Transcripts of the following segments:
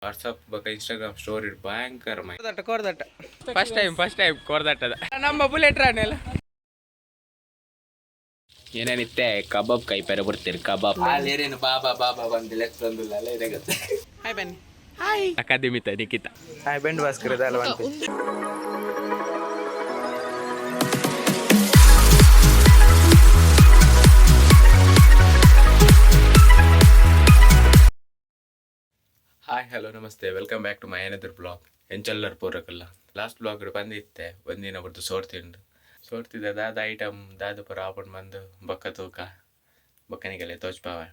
WhatsApp ಬೊಕ Instagram story ಭಯಂಕರ ಮೈ. ಕೋರ್ದಟ್ಟ ಕೋರ್ದಟ್ಟ, first time, first time ಕೋರ್ದಟ್ಟದ. ನಮ್ಮ ಬುಲೆಟ್ ರಾಣೆಲ್ಲ. ಏನೇನಿತ್ತೆ ಕಬಾಬ್ ಕೈಪೆರೆ ಬರ್ತೀರಿ ಕಬಾಬ್. ಏನೇನು ಬಾಬಾ ಬಾಬಾ ಬಂದು ಲೆಕ್ಕ ತಂದಿಲ್ಲ. ಹಾಯ್, ಬನ್ನಿ, ಹಾಯ್. ಅಕಾಡೆಮಿತ ನಿಖಿತ. ಹಾಯ್, ಬೆಂಡ್ ಭಾಸ್ಕರ್ ಇದಲ್ಲ. ಹಾಯ್, ಹಲೋ, ನಮಸ್ತೆ, welcome back to my another blog. ಎಂಚಲ್ಲರ್ ಪೂರಕಲ್ಲ? ಲಾಸ್ಟ್ ಬ್ಲಾಗ್ ಬಂದಿತ್ತೆ. ಒಂದಿನ ಬರ್ದು ಸೋರ್ತಿಂಡು ಸೋರ್ತಿದ್ದ ದಾದ ಐಟಮ್ ದಾದ ಪುರ ಆಪಂಡ್ ಬಂದು ಬೊಕ್ಕ ತೂಕ ಬೊಕ್ಕನಿಗೆಲ್ಲ ತೋಚ್ಪಾವೆ.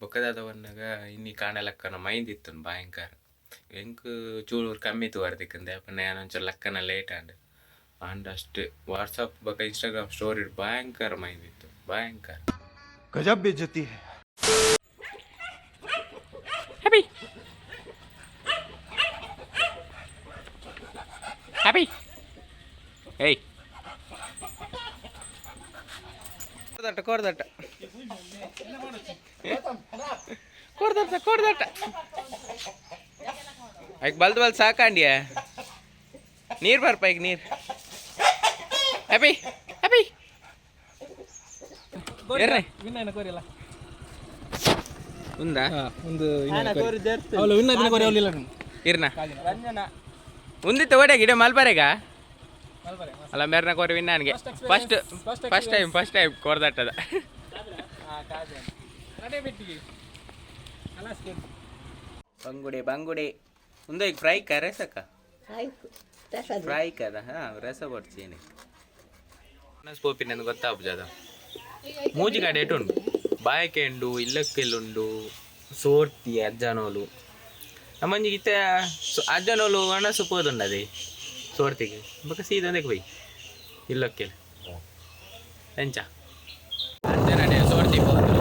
ಬೊಕ್ಕದಾದ ಬಂದಾಗ ಇನ್ನಿ ಕಾಣಲಕ್ಕನ ಮೈಂದಿತ್ತು ಭಯಂಕರ. ಎಂಕ್ ಚೂರು ಕಮ್ಮಿ ತೂವರ್ದಿಕ್ಕಂದೆ ಪಂಡ ಒಂಚೂರು ಲಕ್ಕನ ಲೇಟ್ ಆಂಡ್ ಆಂಡ್ ಅಷ್ಟೇ. ವಾಟ್ಸಪ್ ಬೊಕ್ಕ ಇನ್ಸ್ಟಾಗ್ರಾಮ್ ಸ್ಟೋರಿ ಭಯಂಕರ ಮೈಂದಿತ್ತು, ಭಯಂಕರ. गजब बेइज्जती है। Happy happy. ಏಯ್, ಕೋರ್ದಟ್ಟ ಕೋರ್ದಟ್ಟ ಕೋರ್ದಟ್ಟ ಕೋರ್ದಟ್ಟ. ಐಕ್ ಬಲ್ದು ಬಲ್ದು ಸಾಕಂಡಿಯ. ನೀರು ಬರ್ಪ ಈಗ ನೀರು. Happy happy. ಏರ್ರೆ ಉಂದಾ? ಇರ್ನ ಉಂದಿತ್ತು ಓಡೆ ಗಿಡ ಮಲ್ಬಾರೆಗ ಅಲ್ಲ ಮೇರ್ನ ಕೋರಿ ವಿನ್ನಾನ್ಗೆ. First first time, first time ಕೋರ್ದಟ್ಟದ. ಬಂಗುಡೆ ಬಂಗುಡೆ ಉಂದು ಈಗ ಫ್ರೈ ಕರೆಸಕ್ಕ. ಫ್ರೈ ಕದ. ಹಾಂ, ರಸ ಕೊಡ್ತೀನಿ. ಪೋಪಿನ ಗೊತ್ತಾಪುಜದ ಮೂಜಿ ಕಡೆ ಉಂಡು, ಬಾಯಕೆ ಉಂಡು, ಇಲ್ಲಕ್ಕೆಲ್ಲುಂಡು, ಸೋರ್ತಿ ಅಜ್ಜನೋಲು. ನಮ್ಮಂಜಿಗೆ ಇತ್ತೆ ಅಜ್ಜನೋಲು ಹಣಸು ಪೋದುಂಡು ಅದೇ ಸೋರ್ತಿಗೆ. ಬೊಕ ಸೀದ ಪೋಯಿ ಇಲ್ಲಕ್ಕೆಲ್ಲ ಎಂಚ ಅಜ್ಜನಡೆ ಸೋರ್ತಿ ಪೋದು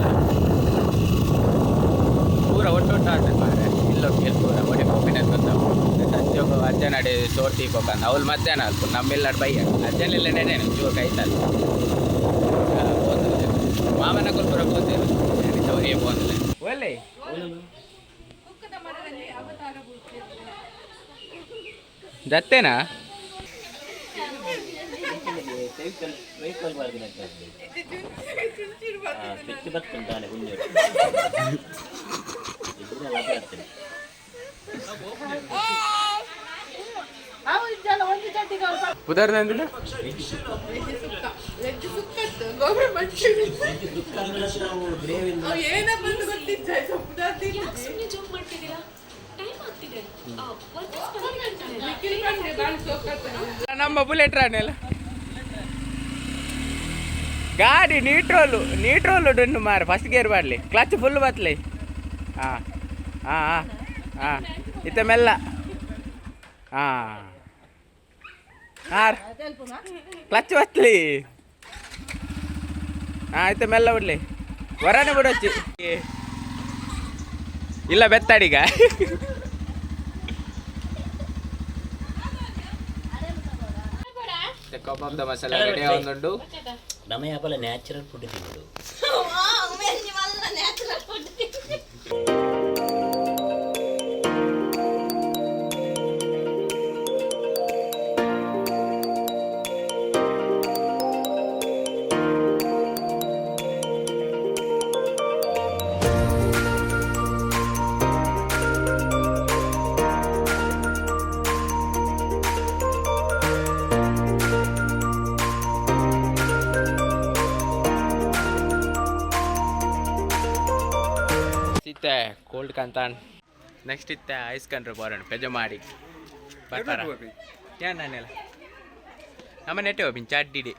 ಪೂರ ಒಟ್ಟು ಒಟ್ಟು ಆಗ್ತದೆ ಮಾರ್ರೆ. ಇಲ್ಲೊಕ್ಕೆಲ್ ಪೂರ ಒಡೆ ಪೋಪಿನ ಗೊತ್ತಾವು. ಸಂಜೋಗ ಅಜ್ಜನಡೆ ಸೋರ್ತಿ ಪೋಕಂದ ಅವ್ಲು ಮಧ್ಯಾಹ್ನ ಅಲ್ಪ ನಮ್ಮೆಲ್ಲಾಡ್ ಬಯ್ಯ ಅಜ್ಜನೆಲ್ಲ ನೆನೆ ಜೋಕ್ ಆಯ್ತಲ್ಲ ಪೋತುಲ್ಲ. ಮಾಮನ ಕೊಲ್ಪುರ ಪೋತೇನೆ ಅವರೇ ಪೋಂದಿಲ್ಲ. ಒಳ್ಳೆ ಜತ್ತೇನಾ? ಉದಾಹರಣೆ. ಯಾಕೆ ಸುಮ್ಮನೆ ಜೋಕ್ ಮಾಡ್ತಿದ್ದೀರಾ? ಟೈಮ್ ಆಗ್ತಿದೆ. ವರ್ಕರ್ಸ್. ನಮ್ಮ ಬುಲೆಟ್ ರಾಣೆಲ್ಲ ಗಾಡಿ ನೀಟ್ರೋಲು ನೀಟ್ರೋಲು ಡುಂಡು ಮಾರ. ಫಸ್ಟ್ ಗೇರ್ ಮಾಡಲಿ, ಕ್ಲಚ್ ಫುಲ್ ಬತ್ಲಿ. ಹಾಂ ಹಾಂ ಹಾಂ ಹಾಂ ಇತ್ತ ಮೆಲ್ಲ. ಹಾಂ ಹಾಂ ಕ್ಲಚ್ ಬತ್ಲಿ. ಹಾಂ, ಇತ್ತ ಮೆಲ್ಲ ಬಿಡ್ಲಿ. ಹೊರನೆ ಬಿಡೊಚ್ಚಿ ಇಲ್ಲ ಬೆತ್ತಾಡಿಗ. ಕಬಾಬ್ದ ಮಸಾಲ ರೆಡಿ ಆವೊಂದುಂಡು. ನಮ್ಮ ಯಾಪಲ ನ್ಯಾಚುರಲ್ ಫುಡ್ ತಿನ್ನೋದು. ಇತ್ತೆ ಕೋಲ್ಡ್ ಕಂತಾನ್. ನೆಕ್ಸ್ಟ್ ಇತ್ತೆ ಐಸ್ ಕಂಡ್ರೆ ಬೋರಣ ಪೆಜ ಮಾಡಿ ಬರ್ತಾರ. ಏನ್ ನಾನೆಲ್ಲ ನಮ್ಮ ನೆಟ್ಟೆ ಹೋಗಿನ್ ಚಡ್ಡಿಡಿ.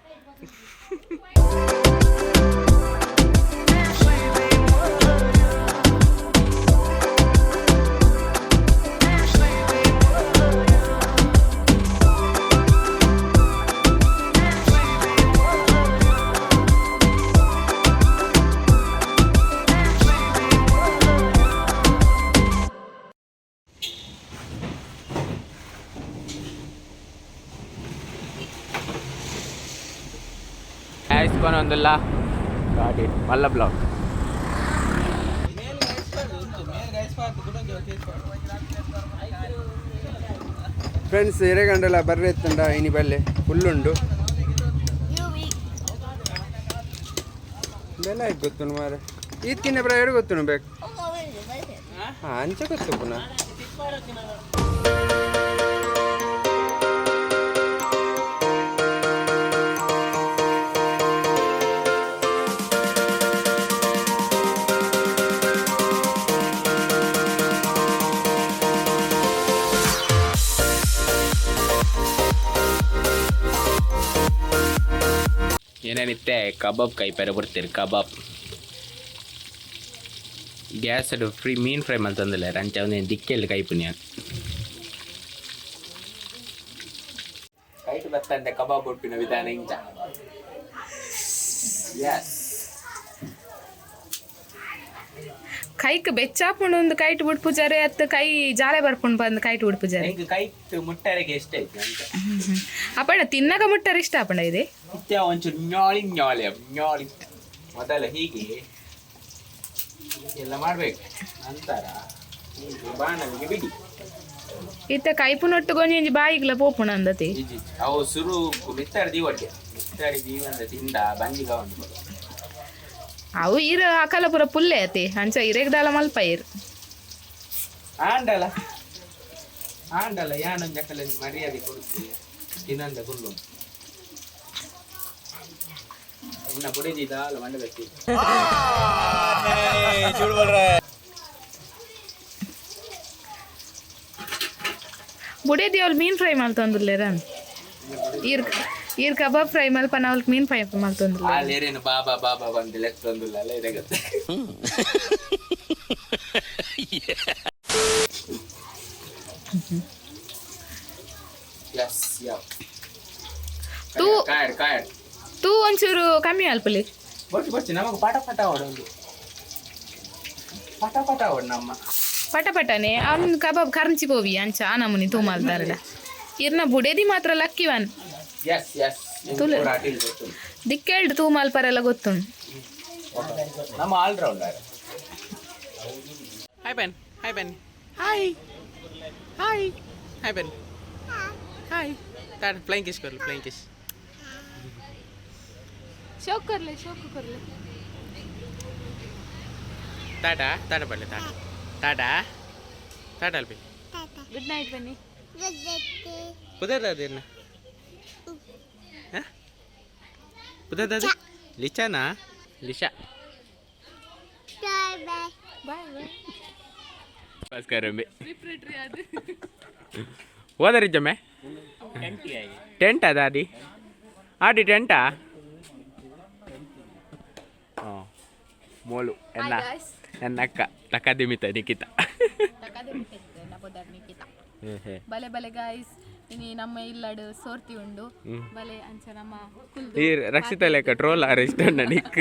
ಐಸ್ ಒಂದಿಲ್ಲ ಗಾಡಿ ಮಲ್ಲ ಬ್ಲಾಕ್. ಫ್ರೆಂಡ್ಸ್ ಎರೆಗಂಡಲ ಬರ್ರೆ ಇತ್ತಂಡ ಇನಿ ಬಲ್ಲೆ ಫುಲ್ಲುಂಡು ಬೆಲ್ಲ ಆಯ್ತು ಗೊತ್ತುಂಡು ಮಾರೆ ಈತ್ಕಿನ್ನ ಬ್ರ ಎರಡು ಗೊತ್ತುಂಡು ಬೇಕು. ಹಾಂ, ಅಂಚೆ ಗೊತ್ತು ಪುನಃ. ಏನೇನಿತ್ತೆ ಕಬಾಬ್ ಕೈಪೆರೆ ಬರ್ತೀರಿ. ಕಬಾಬ್ ಗ್ಯಾಸ್ ಫ್ರೀ ಮೀನು ಫ್ರೈ ಮಲ್ತಂದಿಲ್ಲ ಅಂಚ ಒಂದೇನು ದಿಕ್ಕೆಲ್ಲ ಕೈಪುನಿ. ಕೈಟ್ ಬತ್ತಂತೆ ಕಬಾಬ್ ಉಪ್ಪಿನ ವಿಧಾನ ಇಂಚ. ಎಸ್. ಕೈಕ್ ಬೆಚ್ಚಾಪುಂಡು ಒಂದು ಕೈಟ್ ಬುಡ್ಪುಜಾರೆ ಅತ್ತ ಕೈ ಜಾಲೆ ಬರ್ಪುಂಡು ಬಂದು ಕೈಟ್ ಬುಡ್ಪುಜಾರೆ. ಎಂಕ್ ಕೈಟ್ ಮುಟ್ಟರೆಗೆ ಎಷ್ಟ ಐತಿ ಅಂತ. ಅಪ್ಪಣ್ಣ ತಿನ್ನಕ ಮುಟ್ಟರೆ ಇಷ್ಟ ಅಪ್ಪಣ್ಣ ಇದೆ. ಇತ್ತೆ ಒಂಚೂರು ಞಾಳಿ ಞಾಳಿ ಞಾಳಿ. ಮೊದಲ ಹೀಗೆ ಎಲ್ಲ ಮಾಡ್ಬೇಕು, ನಂತರ ಹೀಗೆ ಬಾಣಲಿಗೆ ಬಿಡಿ. ಇತ್ತ ಕೈಪುನೊಟ್ಟು ಗೊಂಜಿ ಬಾಯಿಗ್ಲ ಪೋಪುಣ ಅಂದತಿ. ಇಜ್ಜಿ, ಅವು ಸುರು ಮಿತ್ತಾಡಿ ದೀವಡ್ಗೆ ಮಿತ್ತಾಡಿ ದೀವಂದ ತಿಂದ ಬಂಜಿಗ ಒಂದು. ಅವು ಇರ ಅಕಲಪುರ ಪುಲ್ಲೆ ಅತಿ ಅಂಚ ಇರೆಗ್ ದಾಲ ಮಲ್ಪ ಇರ್. ಆಂಡಲ ಆಂಡಲ ಯಾನೊಂದು ಅಕಲ ಮರ್ಯಾದೆ ಕೊಡ್ತೀವಿ ತಿನ್ನಂದ ಗುಲ್ಲು ಇನ್ನ ಬುಡಿದಿದ್ದಾಲ ಮಂಡಬೇಕು. ಬುಡೇದಿ ಅವ್ಳು ಮೀನ್ ಫ್ರೈ ಮಲ್ತೊಂದುಲ್ಲೇರ. ಇರ್ ಇರ್ ಕಬಾಬ್ ಫ್ರೈ ಮಲ್ಪ, ಅವൾക്ക് ಮೀನ್ ಫ್ರೈ ಮಲ್ತೊಂದುಲ್ಲ. ಆ ಬಾಬಾ ಬಾಬಾ ಬಂದು ಲೆತ್ತೊಂದುಲ್ಲ ಅಲ್ಲ ಇರಗತ್ತೆ. Yes yeah. ತೂ ಕಾಯಡ್ ಕಾಯಡ್. ತೂ ಒಂಚೂರು ಕಮ್ಮಿ ಅಲ್ಪಲಿ. ಬೊಚ್ಚು ಬೊಚ್ಚು ನಮಗೆ ಪಾಠ ಪಾಠ ಓಡೋದು, ಪಟ ಪಟ ಓಡ್ ನಮ್ಮ. ಪಟ ಪಟನೆ ಅವ್ನ ಕಬಾಬ್ ಕರಂಚಿ ಪೋವಿ ಅಂಚ ಆ ನಮೂನಿ ತೂ ಮಲ್ತಾರಲ್ಲ. ಇರ್ನ ಬುಡೇದಿ ಮಾತ್ರ ಲಕ್ಕಿ ಒನ್. Yes yes. ತುಲೆ. ದಿಕ್ಕೆಲ್ಡ್ ತೂ ಮಲ್ಪರೆಲ್ಲ ಗೊತ್ತುಂಟು. ನಮ್ಮ ಆಲ್ರೌಂಡರ್. ಹಾಯ್ ಬನ್, ಹಾಯ್ ಬನ್ನಿ, ಹಾಯ್ ಹಾಯ್ ಹಾಯ್ ಬನ್ನಿ, ಹಾಯ್. ಟಾಟಾ, ಫ್ಲೈಯಿಂಗ್ ಕಿಸ್ ಕೊರ್ಲಿ, ಫ್ಲೈಯಿಂಗ್ ಕಿಸ್. ಶೋಕ್ ಕೊರ್ಲೆ, ಶೋಕ್ ಕೊರ್ಲೆ. ಟಾಟಾ ಟಾಟಾ ಬರಲಿ, ಟಾಟಾ ಟಾಟಾ ಟಾಟಾ ಅಲ್ಬಿ. ಗುಡ್ ನೈಟ್ ಬನ್ನಿ. ಪುದರ್ ಅದೇನ ಪುದರ್ ಅದು ಲಿಚಾನಾ ಲಿಶಾ. Bye bye. ಭಾಸ್ಕರ್ ಹೋದರಿ ಜಮ್ಮೆ ಟೆಂಟ್ ಅದ ಅಡಿ ಆಡಿ ಟೆಂಟಾ. ಹಾಂ, ಮೋಲು ಎನ್ನ ನನ್ನ ಅಕ್ಕ ತಕದಿಮಿತ ನಿಖಿತ. ಬಲೆ ಬಲೆ ಗಾಯ್ಸ್, ಇನಿ ನಮ್ಮ ಇಲ್ಲಡು ಸೋರ್ತಿ ಉಂಡು, ಬಲೆ ಅಂಚ ನಮ್ಮ ಕುಲ್ದು. ಈ ರಕ್ಷಿತ ಲೆಕ್ಕ ಟ್ರೋಲ್ ಆರ್ ಇಷ್ಟ ನಿಕ್.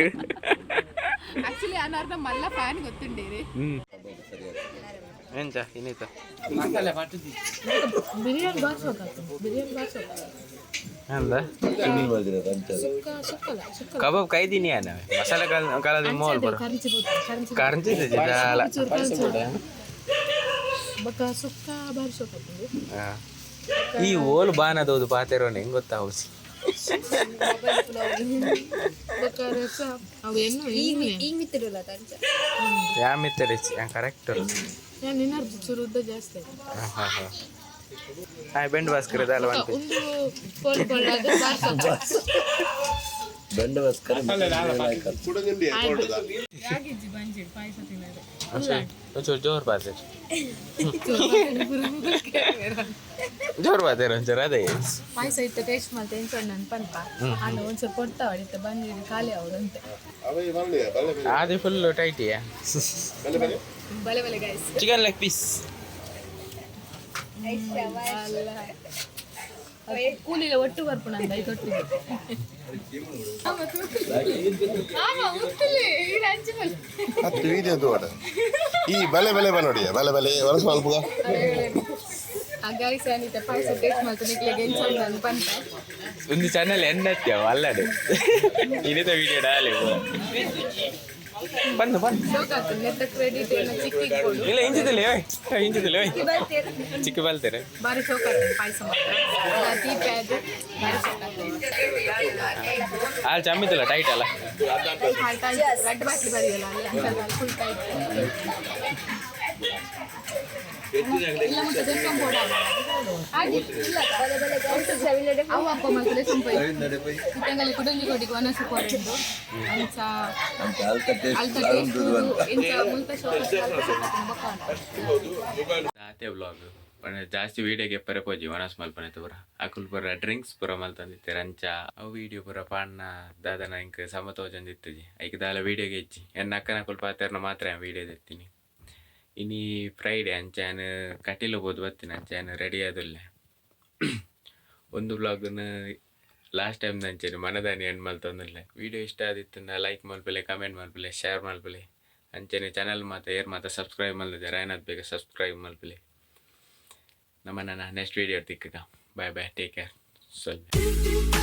ಆಕ್ಚುಲಿ ಅನಾರ್ನ ಮಲ್ಲ ಫ್ಯಾನ್ ಗೊತ್ತುಂಡೇರಿ. ಹ್ಞೂ, ಎಂಚ ಇನ್ನಿತ? ಬಿರಿಯಾನಿ ಬಿರಿಯಾನಿ. ಅಂದ ಕಬಾಬ್ ಕೈದಿನಿ ನಾವೆ ಮಸಾಲೆ ಕಲದ ಮೋಲ್ ಬರೋ ಕರಂಚಿ ದಾಲ. ಸುಕ್ಕ ಬಾರಿಸೋಕೆ. ಈ ಓಲು ಬಾನದೋದು ಪಾತೆರೋಣ ಹೆಂಗ್ ಗೊತ್ತಾ ಹೌಸಿ. ಯಾ ಮಿತ್ತಡಿ ಕರೆಕ್ಟ್. ಜಾಸ್ತಿ. ಹಾಯ್ ಬೆಂಡ್ ಭಾಸ್ಕರ್ ದಾಲ ಒಂದು. ಒಂಚೂರು ಜೋರು ಬಾತೆ, ಜೋರು ಬಾತೆ ಒಂಚೂರು ಅದೇ. ಪಾಯಸ ಇತ್ತು ಟೇಸ್ಟ್ ಮಾಡ್ತೆ ಎಂಚ ನನ್ ಪನ್ಪ ಅಣ್ಣ ಒಂಚೂರು ಕೊಡ್ತಾ ಹೊಡಿತ ಬಂದಿದ್ದು ಖಾಲಿ ಅವಡಂತೆ. ಅದು ಫುಲ್ ಟೈಟಿಯಾ. ಬಲೆ ಬಲೆ ಗೈಸ್. Chicken leg piece. ಕೂಲಿಲ್ಲ ಒಟ್ಟು ಬರ್ಪುಣ ಅಂತ ಐತೊಟ್ಟಿಗೆ. ಹತ್ತು ವೀಡಿಯೋ ತೋಡ ಈ ಬಲೆ ಬಲೆ ಬನ್ನೋಡಿ ಬಲೆ ಬಲೆ ಹೊಲಸು ಮಲ್ಪುಗ. ಗೈಸ್, ಏನಿತ್ತೆ ಪಾಯಸ ಟೇಸ್ಟ್ ಮಾಡ್ತು ನಿಕ್ಲೆಗೆ ಎಂಚ ನನ್ ಪನ್ಪ. ಒಂದು ಚಾನಲ್ ಎನ್ನತ್ಯವ ಅಲ್ಲಡು ಇನ್ನಿತ ವಿಡಿಯೋ ಡಾಲೆ. ಬಂದು ಬಂದು. ಶೋಕಾತು ಕ್ರೆಡಿಟ್ ಎಲ್ಲ ಚಿಕ್ಕಿ. ಇಲ್ಲ, ಇಂಚಿದಿಲ್ಲ ಓಯ್, ಇಂಚಿದಿಲ್ಲ ಓಯ್, ಚಿಕ್ಕ ಬಲ್ತೀರಿ. ಬಾರಿ ಶೋಕಾತು ಪಾಯಸ ಮಾತ್ರ ತೀಪೆ, ಅದು ಬಾರಿ ಶೋಕಾತು. ಅಲ್ಲಿ ಚಮ್ಮಿತಿಲ್ಲ, ಟೈಟ್ ಅಲ್ಲ? ರಡ್ಡ್ ಬಾಟ್ಲಿ ಬರಿಯಲ್ಲ ಅಲ್ಲಿ, ಫುಲ್ ಟೈಟ್. ಇಲ್ಲ, ಮತ್ತೆ ದೆಪ್ಪಂ. ಅವು ಅಪ್ಪ ಮಲ್ತಲೆ ಸುಂಪೈ ಇತ್ತಂಗಲಿ ಕುಡಂಜಿ ಕೊಡಿಗೆ ವನಸು ಕೊರೆಂಡು ಅಂಚ ಅಲ್ತ ಟೇಸ್ಟ್ ಇಂಚ ಮುಲ್ಪ ಶೋಕ. ಆತೆ ಬ್ಲಾಗ್ ಪಂಡ ಜಾಸ್ತಿ ವೀಡಿಯೋಗೆ ಎಪ್ಪರೆ ಪೋಜಿ. ವನಸ್ ಮಲ್ಪನೆ ಪೂರ ಅಕುಲು ಪೂರ ಡ್ರಿಂಕ್ಸ್ ಪೂರ ಮಲ್ತಂದಿತ್ತೆರ್. ಅಂಚ ಅವು ವೀಡಿಯೋ ಪೂರ ಪಾಡ್ನ ದಾದನ ಇಂಕ್ ಸಮತೋಜೊಂದಿತ್ತುಜಿ. ಐಕ್ ದಾಲ ವೀಡಿಯೋಗೆ ಇಜ್ಜಿ. ಎನ್ನ ಅಕ್ಕನ ಅಕುಲು ಪಾತೆರ್ನ ಮಾತ್ರ ವೀಡಿಯೋ ದೆತ್ತೀನಿ. ಇನಿ ಫ್ರೈಡೆ, ಅಂಚ ಯಾನ್ ಕಟೀಲು ಪೋದು ಬತ್ತಿನ. ಅಂಚ ಯಾನ್ ರೆಡಿ ಆದುಲ್ಲೆ. ಒಂದು ಬ್ಲಾಗ್ನ ಲಾಸ್ಟ್ ಟೈಮ್ ಅಂಚೆನೆ ಮನದಾನಿ ಎಂಡ್ ಮಲ್ತೊಂದುಲ್ಲೆ. ವೀಡಿಯೋ ಇಷ್ಟ ಆದಿತ್ತುಂಡ ಲೈಕ್ ಮಲ್ಪುಲೆ, ಕಮೆಂಟ್ ಮಲ್ಪುಲೆ, ಶೇರ್ ಮಲ್ಪುಲೆ. ಅಂಚೆನೆ ಚಾನಲ್ ಮಾತ ಏರ್ ಮಾತ ಸಬ್ಸ್ಕ್ರೈಬ್ ಮಲ್ದಿದ್ದಾರೆ ಏನಾದ್ ಬೇಗ ಸಬ್ಸ್ಕ್ರೈಬ್ ಮಲ್ಪುಲೆ. ನಮ್ಮ ನನ್ನ ನೆಕ್ಸ್ಟ್ ವೀಡಿಯೋ ತಿಕ್ಕಗ. Bye bye, take care. ಸ್ವಲ್ಪ.